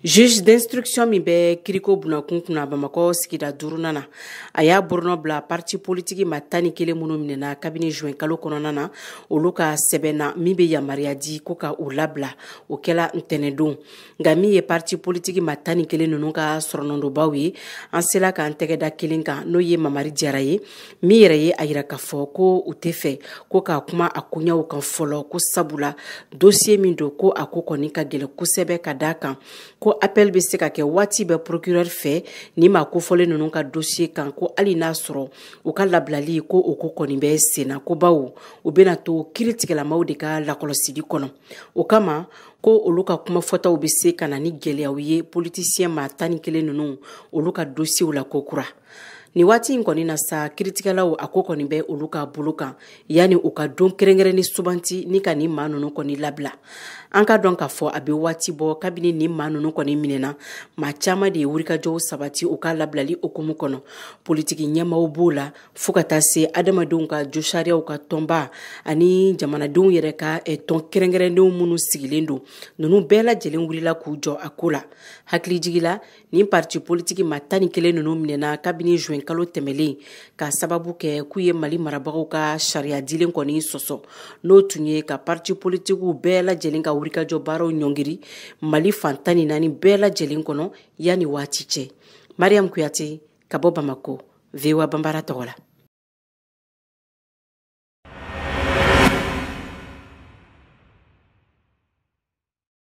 Juge d'instruction min bɛ kiriko bunakun kunna Bamakɔ sigida duurunan na, a y'a bolonɔ bila parti politiki ma 11 minnu minɛna kabini juin kalo kɔnɔna na, olu ka sɛbɛn na min bɛ yamaruya di ko ka u labila. O kɛla ntɛnɛndon. Nka min ye parti politiki ma 11 ninnu ka sɔrɔnɔdonbaw ye, an sela k'an tɛgɛ da kelen kan, n'o ye Mamari Jara ye, min yɛrɛ ye a yira k'a fɔ ko u tɛ fɛ ko k'a kuma a koɲɛw kan fɔlɔ, ko sabula dossier min don, ko a ko kɔni ka gɛlɛn kosɛbɛ, ka d'a kan ko appel bɛ se ka kɛ waati bɛɛ procureur fɛ ni maa kofɔlen ninnu ka dossier kan, ko hali n'a sɔrɔ u ka labilali ko o ko kɔni bɛ senna, ko bawo u bɛna to kiiritigɛlamaw de ka lakɔlɔsili kɔnɔ. O kama ko olu ka kumafɔtaw bɛ se ka na ni gɛlɛyaw ye politicien maa 11 ninnu olu ka dossierw la kokura. Nin waati in kɔni na sa, kiiritigɛlaw a ko kɔni bɛ olu ka bolo kan yanni u ka don kɛrɛnkɛrɛnni subanti ni ka nin maa ninnu kɔni labila. An ka dɔn k'a fɔ a bɛ waati bɔ kabini nin maa ninnu kɔni minɛna, maa caman de ye wulikajɔw sabati u ka labilali hukumu kɔnɔ. Politiki ɲɛmaaw b'o la, fo ka taa se adamadenw ka josariyaw ka tɔnba ani jamanadenw yɛrɛ ka tɔn kɛrɛnkɛrɛnnenw minnu sigilen don, ninnu bɛɛ lajɛlen wulila k'u jɔ a ko la. Hakilijigila, nin parti politiki maa 11 ninnu minɛna kabini juin kalo tɛmɛlen, k'a sababu kɛ k'u ye Mali marabagaw ka sariya dilen kɔni sɔsɔ, n'o tun ye ka parti politikiw bɛɛ lajɛlen ka wulikajɔ baaraw ɲɔngiri Mali fan 14 bɛɛ lajɛlen kɔnɔ yanni waati cɛ. Mariam Kuyate ka bɔ Bamako, VOA Banbara tɔgɔ la.